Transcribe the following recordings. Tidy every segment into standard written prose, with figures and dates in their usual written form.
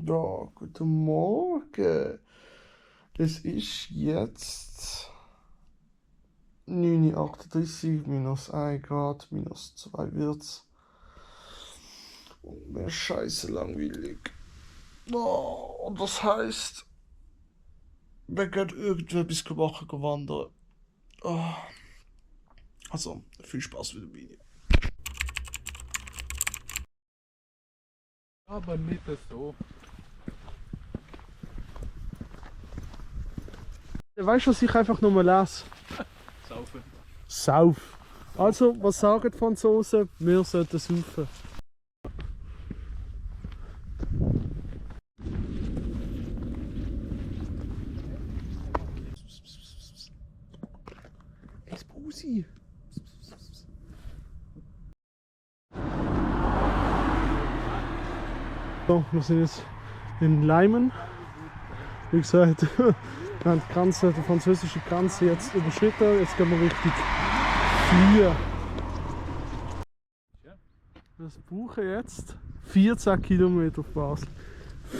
Ja, guten Morgen. Es ist jetzt 9:38 Uhr, minus 1 Grad, minus 2 wird's. Und mir ist scheiße langweilig. Oh, und das heisst, wir gehen irgendetwas machen, wandern. Oh. Also, viel Spaß mit dem Video. Aber nicht so. Weißt du, was ich einfach nur mal lese? Saufen. Sauf. Also, was sagen die Franzosen? Wir sollten saufen. Exposi. So, wir sind jetzt in Leimen. Wie gesagt, wir haben die französische Grenze jetzt überschritten. Jetzt gehen wir Richtung Flüe. Wir brauchen jetzt 14 Kilometer auf Basel.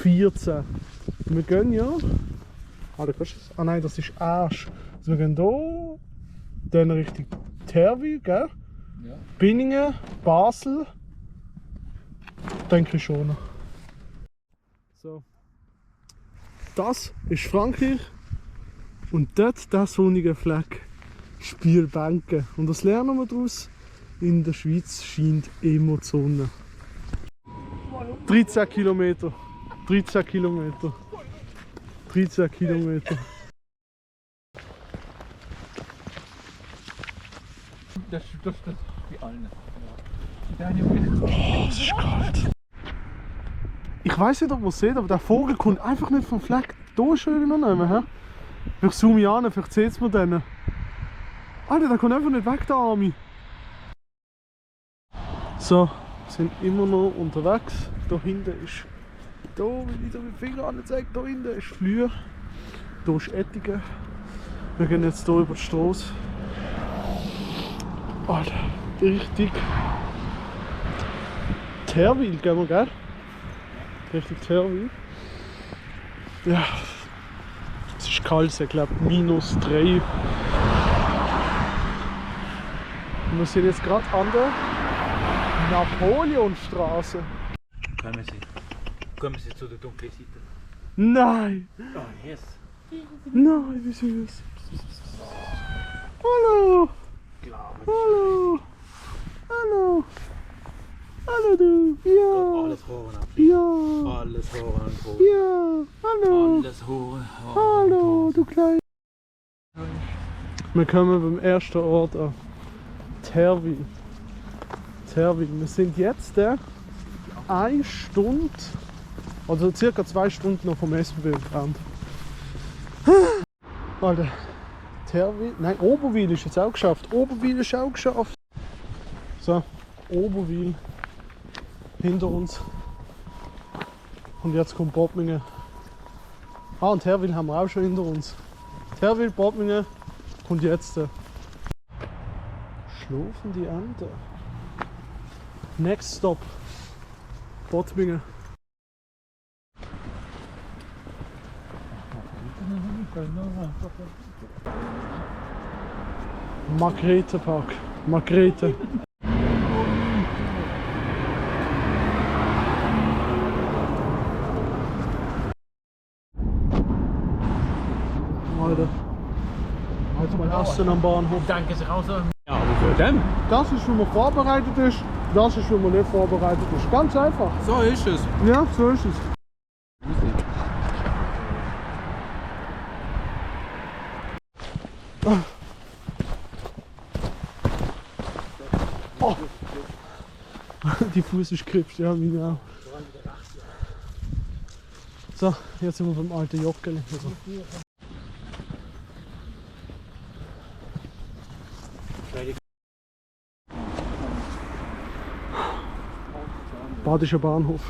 14. Wir gehen ja. Ah, da kannst du es. Ah nein, das ist Asch. Also wir gehen hier, dann Richtung Terwil, gell? Ja. Binningen, Basel, dann Krishona. So. Das ist Frankreich und dort der sonnige Fleck Spielbänke. Und das lernen wir daraus. In der Schweiz scheint immer die Sonne. 13 Kilometer. 13 Kilometer. 13 Kilometer. Das wie alle. Oh, es ist kalt. Ich weiß nicht, ob man es sieht, aber der Vogel kommt einfach nicht vom Fleck. Da ist irgendwo noch. Ich zoome an, vielleicht sieht man den. Alter, der kommt einfach nicht weg, der Arme. So, wir sind immer noch unterwegs. Da hinten ist, da, wenn ich da mit dem Finger anzeige, da hinten ist Flüe. Da ist Ettigen. Wir gehen jetzt hier über die Straße. Alter, richtig. Terwil gehen wir, gell? Richtig Terwil. Ja, es ist kalt, ich glaube -3. Und wir sind jetzt gerade an der Napoleonstraße. Kommen Sie zu der dunklen Seite. Nein! Oh, yes. Nein, wie süß! Hallo! Hallo! Hallo! Hallo du! Ja! Alles Horen abschieben. Ja! Alles Horen und Ja! Hallo! Alles Horen. Hallo, du Kleiner! Wir kommen beim ersten Ort an. Terwil. Terwil. Wir sind jetzt 1 Stunde, also circa 2 Stunden noch vom SBB entfernt. Alter, Terwil, nein, Oberwil ist jetzt auch geschafft. Oberwil ist auch geschafft. So, Oberwil hinter uns. Und jetzt kommt Bottmingen. Ah, und Terwil haben wir auch schon hinter uns. Terwil, Bottmingen kommt jetzt. Schlafen die Ente. Next stop. Bottmingen. Margrethepark. Margrethe. Alter. Jetzt mal Essen am Bahnhof. Danke sich auch so. Ja, aber für dem? Das ist, wie man vorbereitet ist. Das ist, wie man nicht vorbereitet ist. Ganz einfach. So ist es. Ja, so ist es. Oh. Die Fuß ist gekripst, ja, meine auch. So, jetzt sind wir beim alten Joggeli. Also. Badischer Bahnhof.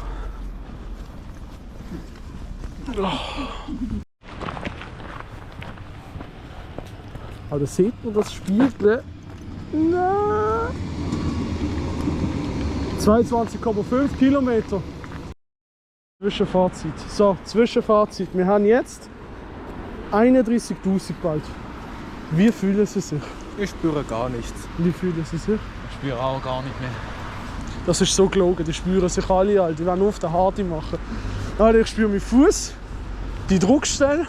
Aber da sieht man das Spiegel. 22,5 Kilometer. Zwischenfazit. So, Zwischenfazit. Wir haben jetzt 31.000 bald. Wie fühlen Sie sich? Ich spüre gar nichts. Wie fühlen Sie sich? Ich spüre auch gar nicht mehr. Das ist so gelogen, die spüren sich alle, Alter. Die wollen nur auf den Hardy machen. Alter, ich spüre meinen Fuß, die Druckstelle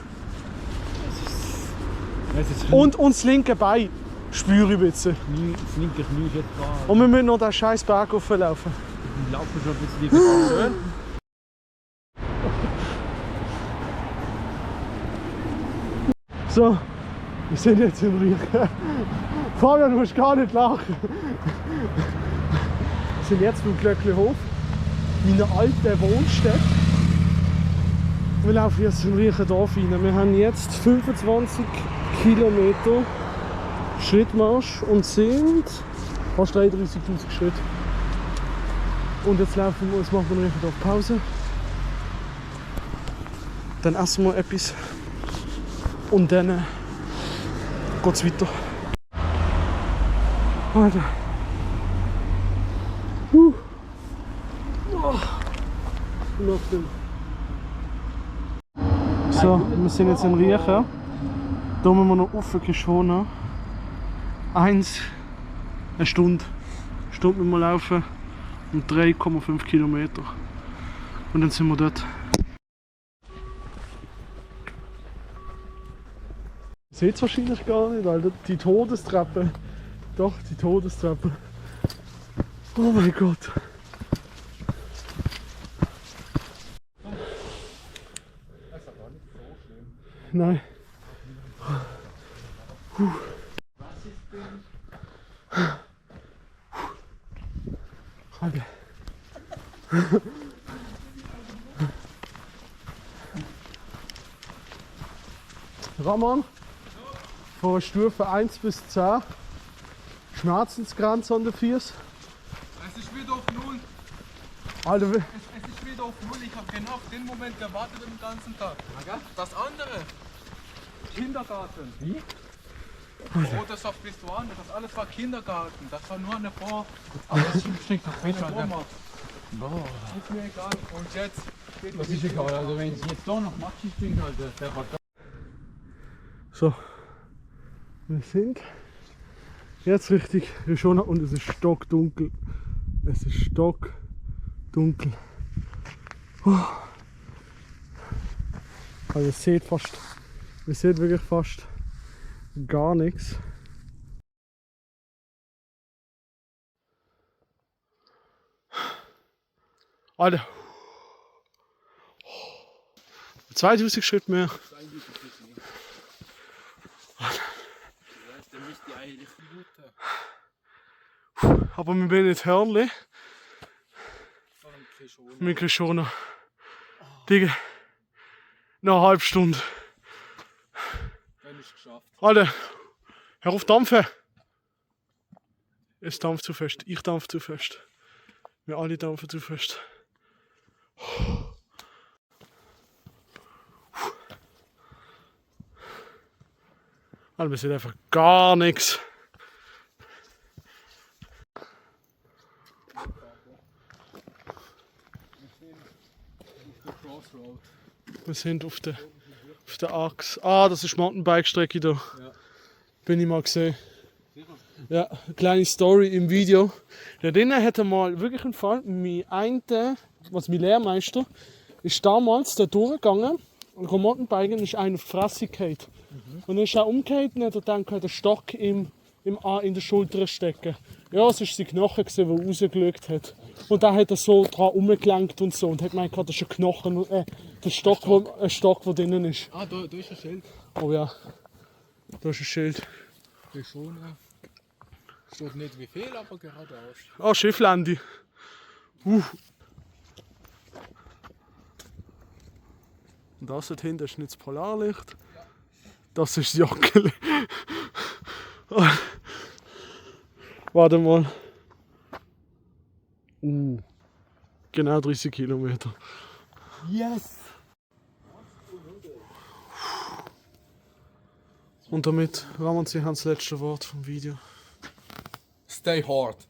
und das linke Bein spüre ich ein bisschen. Das linke Knie ist jetzt da. Und wir müssen noch den scheiß Berg hochlaufen. Wir laufen schon ein bisschen schön. So, wir sind jetzt in Riech. Fabian, du musst gar nicht lachen. Wir sind jetzt beim Glöcklerhof, meiner alten Wohnstätte. Wir laufen jetzt in Riechen Dorf rein. Wir haben jetzt 25 Kilometer Schrittmarsch und sind fast 33.000 Schritte. Und jetzt laufen wir, jetzt machen wir in Riechen Dorf Pause. Dann essen wir etwas. Und dann geht es weiter. Alter. Oh. Noch drin. So, wir sind jetzt in Riechen. Da müssen wir noch raufgeschonen. Eine Stunde. Eine Stunde müssen wir laufen. Um 3,5 Kilometer. Und dann sind wir dort. Seht es wahrscheinlich gar nicht, weil die Todestreppe. Doch, die Todestreppe. Oh mein Gott. Nein. Alter. Ramon, von Stufe 1 bis 10, Schmerzensgrenze an den Füßen. Es ist wieder auf Null. Alter, Es ist wieder auf Null. Ich habe genau auf den Moment gewartet den ganzen Tag. Das andere, Kindergarten. Wie? Oh, das war bis woanders. Das alles war Kindergarten. Das war nur eine Aber das stinkt noch Eine besser. Vormacht. Ist mir egal. Und jetzt geht Das ist egal, also wenn es jetzt da noch matschig stinkt, Alter, der hat so, wir sind jetzt richtig schon und es ist stockdunkel. Es ist stockdunkel. Also ihr seht wirklich fast gar nichts. Alter. 2000 Schritt mehr. Aber wir sind nicht Hörnli. Wir kriegen schon noch. Digga. Noch eine halbe Stunde. Wenn ich geschafft. Alter, hör auf dampfen! Es dampft zu fest. Ich dampfe zu fest. Wir alle dampfen zu fest. Alter, wir sehen einfach gar nichts. Wir sind auf der Achse. Ah, das ist Mountainbike-Strecke da. Ja. Bin ich mal gesehen. Ja, eine kleine Story im Video. Da drinnen hat mal wirklich einen Fall. Mein Lehrmeister ist damals da durchgegangen und beim Mountainbiken ist einer auf die Fresse gefallen. Und dann ist er umgekehrt und hat er dann den Stock in der Schulter stecken. Ja, es war sein Knochen, der rausgeschaut hat. Und dann hat er so dran rumgelenkt und so und hat gemeint, das ist ein Knochen, ein Stock, der drinnen ist. Ah, da ist ein Schild. Oh ja, da ist ein Schild. Die Schoner. Steht nicht wie viel, aber geradeaus. Ah, Schifflandi. Und das dort hinten ist nicht das Polarlicht. Das ist das Joggeli. Warte mal. Genau 30 Kilometer. Yes! Und damit, Ramon, Sie haben das letzte Wort vom Video. Stay hard.